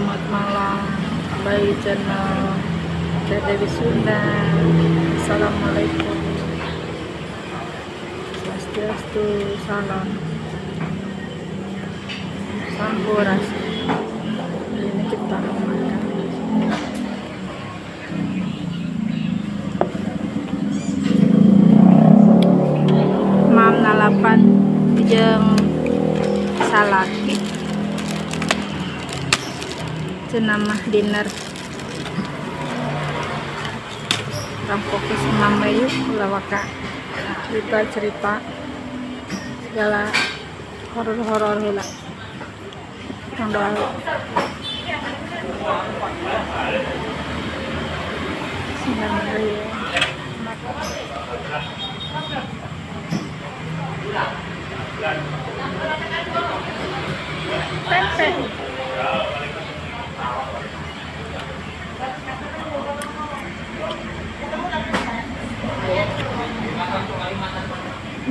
Selamat malam by channel Teh Dewi Sunda. Assalamualaikum. Swastiastu, salam sampurasun. Ini kita mau makan. Mam nalapan jeung salaki. Cenah mah dinner. Urang fokus mama yuk ulah waka cerita-cerita segala horor-horor heula. Urang doa. Bismillahirrahmanirrahim. Tempe.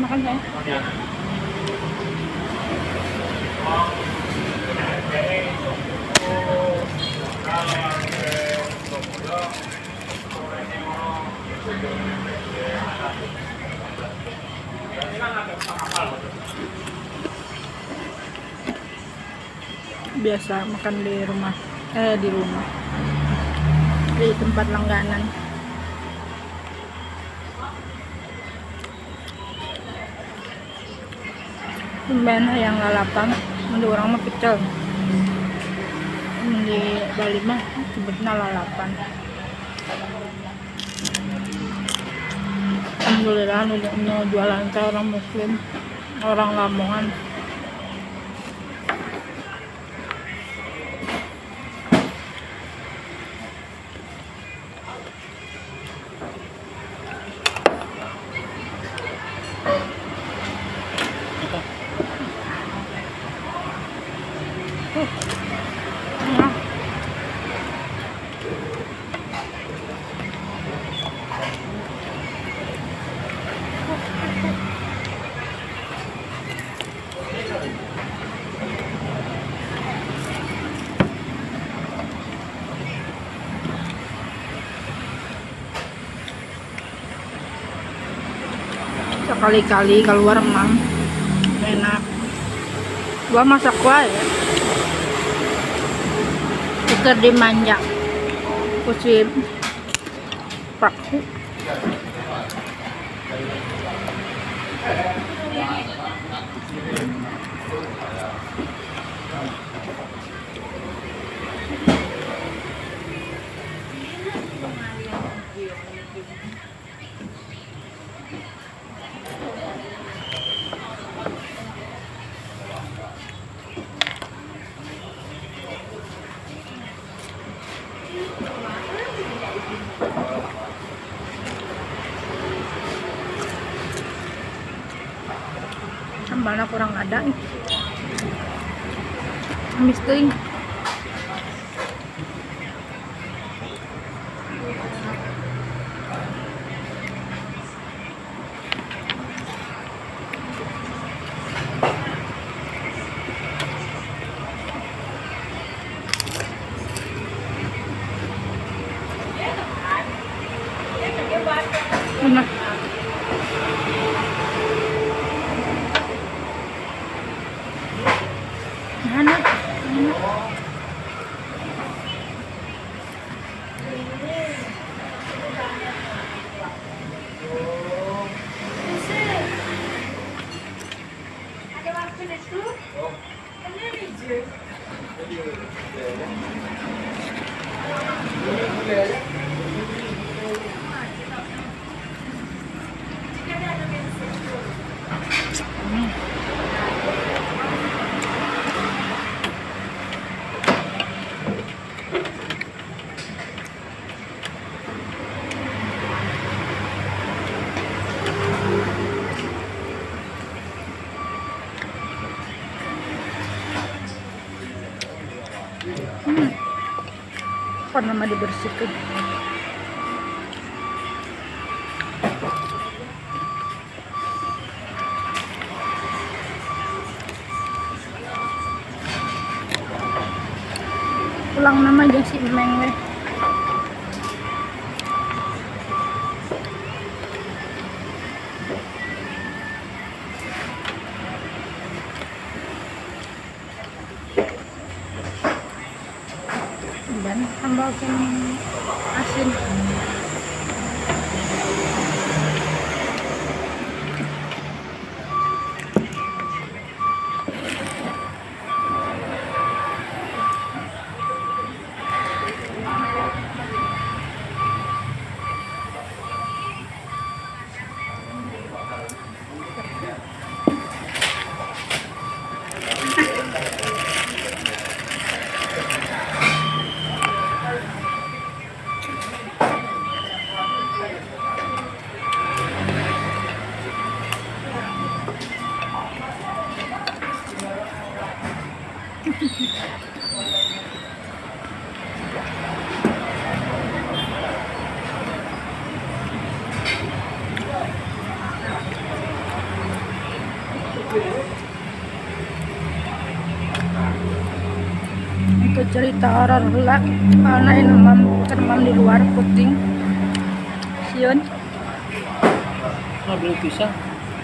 Makan ya. Biasa makan di rumah, di rumah, di tempat langganan. Tumben hayang lalapan, mun di urang mah pecel, mun di Bali mah sebutna lalapan. Alhamdulillah nu jualan teh orang muslim, orang Lamongan. Sekali-kali keluar emang enak. Gua masak wae ya. Keur dimanja ku si Paku. Sambalnya kurang ada nih. Amis teuing. Enak. Enak. Karena mah dibersihkan. Pulang nama jeung si Emeng we. Dan sambal asin. Itu cerita horor heula karena ini mam di luar puting sieun. Mau beli pisang?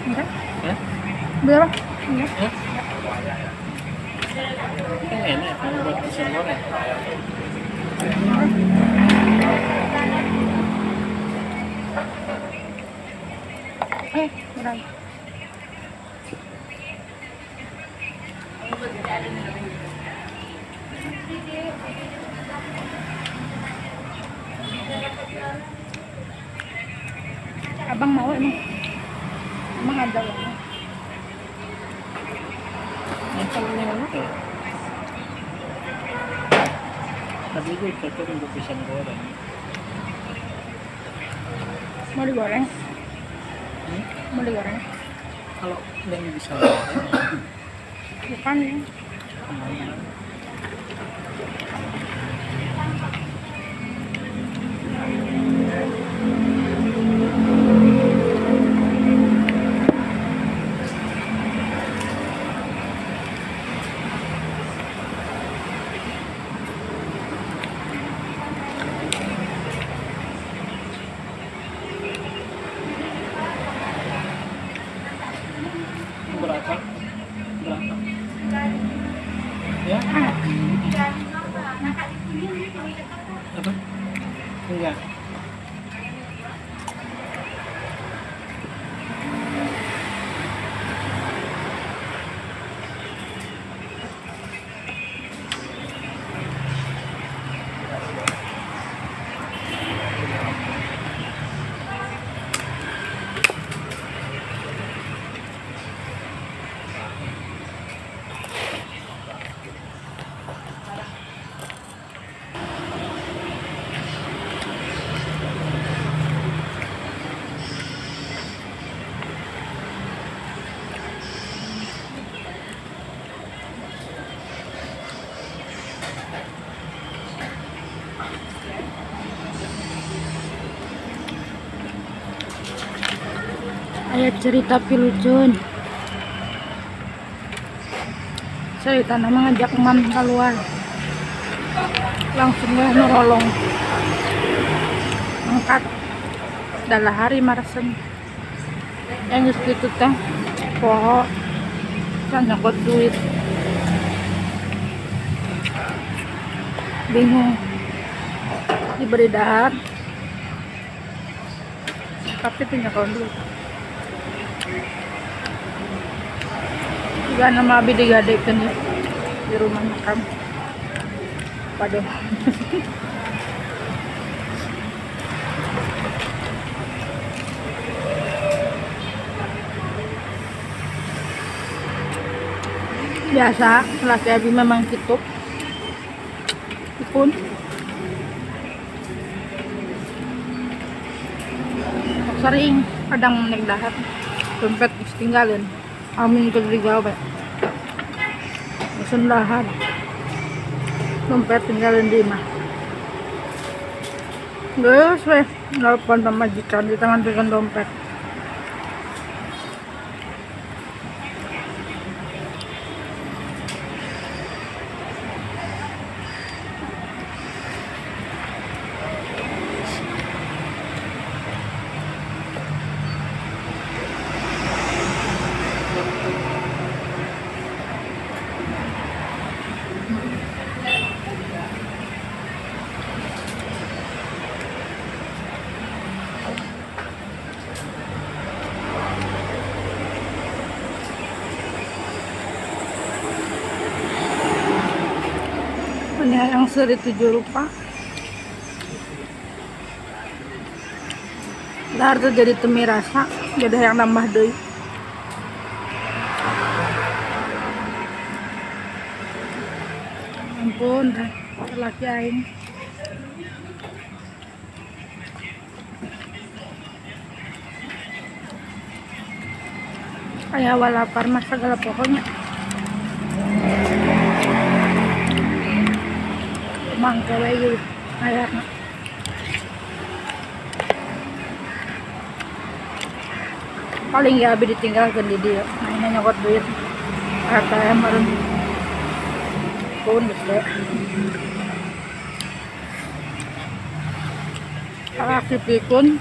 Enggak. Ya? Berapa? Enggak. Ya? Kan enak kalau buat pisang goreng. Berapa? Abang mau emang? Emang ada uangnya? Tadi gue cocok untuk pisang goreng. Mau digoreng? Mau digoreng? Kalau yang bisa goreng. Bukan ya. Berapa? Berapa? Ya? Apa? Enggak. Ayat cerita pilucun. Cerita nama ngajak mam keluar. Langsung lah nolong. Angkat. Dalah hari marsen. Yang geus kitu teh poho can nyokot duit. Bingung. Diberi dahar. Tapi teu nyokot duit. Juga nama abi digadekeun ya di rumah makam. Waduh. Biasa laki abi memang gitu. Pun sering kadang naik dahar dompet ditinggalin. Amin ke digawe. Mesen dahar. Dompet tinggalin di imah. Geus weh, nelpon pamajikan di tangan pegang dompet. Ini yang seri 7 rupa. Dahar tuh jadi temi rasa, jadi yang nambah deui. Ampun, teh laki aing. Aya lapar mah segala pokoknya. Mangke we ieu ayana. Paling ya abi ditinggalkeun di dieu. Nah, ini nyokot duit. ATM meureun. Pun geus we. Laki pikun,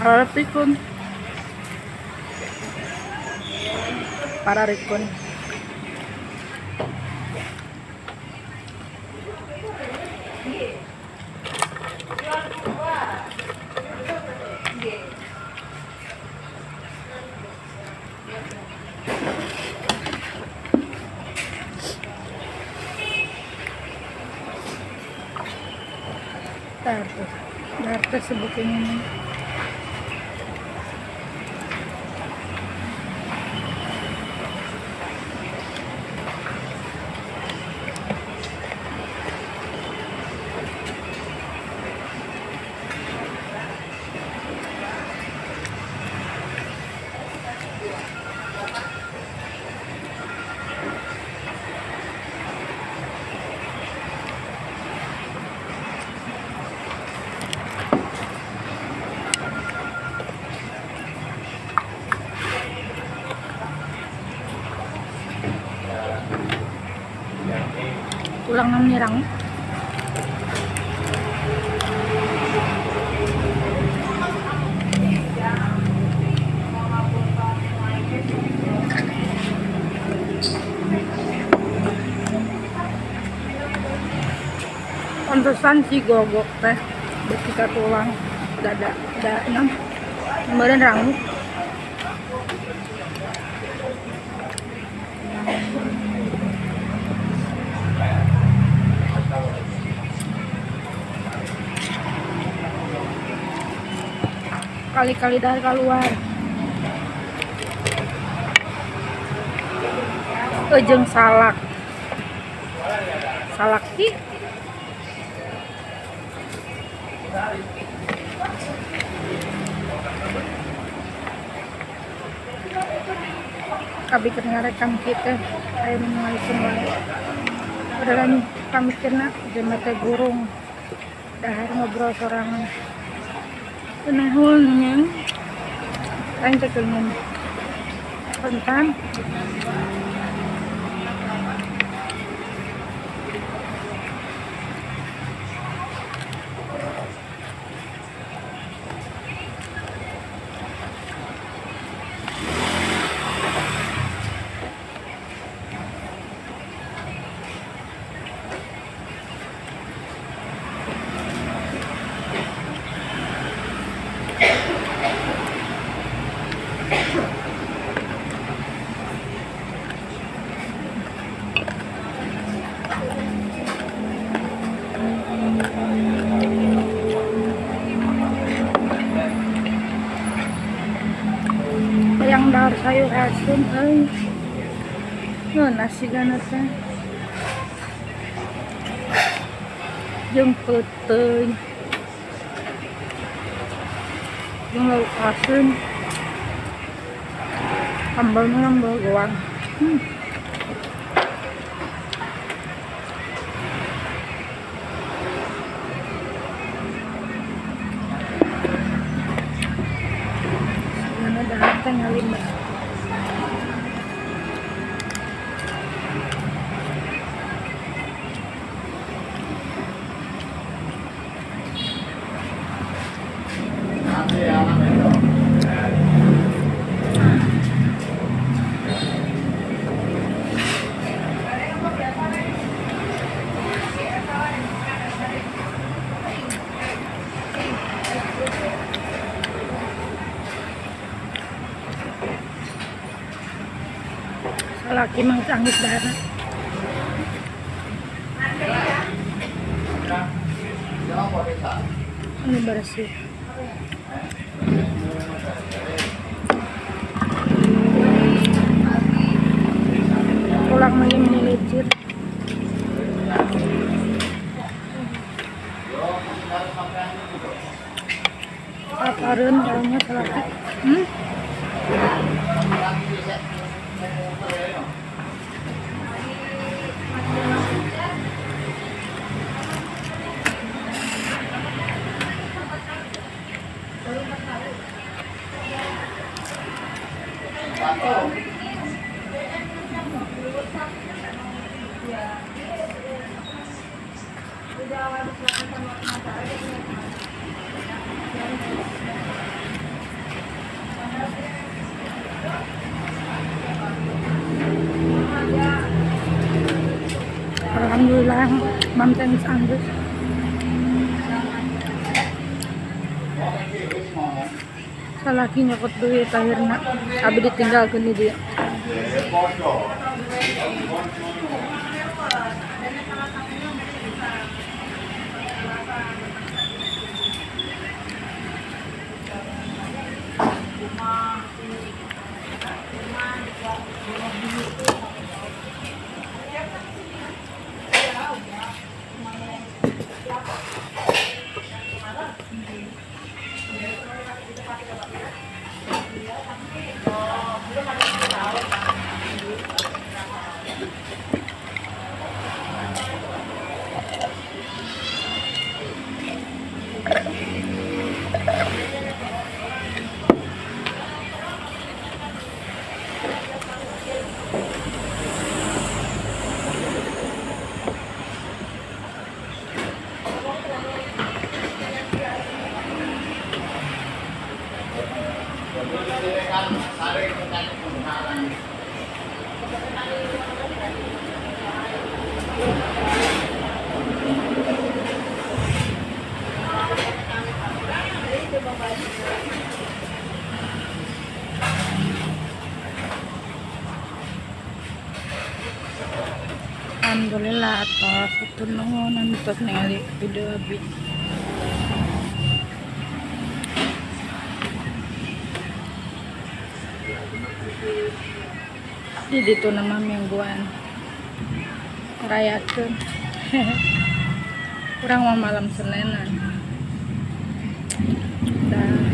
awewe pikun. Para rikun. Darte sebutin ini. Tulang nang nyerang. Pantesan si gogok teh ketika tulang dada da enam kemarin rangu. Kali-kali dari keluar ejeng salak salak ki abi keur ngarekam kita aya nu ngalikeun wae udah kami kena jemete gurung dahar ngobrol sorangan. Penahun yang lain tekenin kontan yang dahar sayur asin euy. Nasi gana teh jeung peuteung jeung lauk asin sambalnya sambal goang. Sigana dahar teh ngalimet. Laki mah sanggup dahar. Ini bersih. Pulang lagi melicir. Apareun daunnya selaki. Alhamdulillah, mam tenis anggus. Salaki nyokot duit akhirnya, abi ditinggalkan di dia. Alhamdulillah atas nuhun tos ningali video abi. Di ditu nama mingguan rayakeun. Kurang mah malam Senenan. Dah.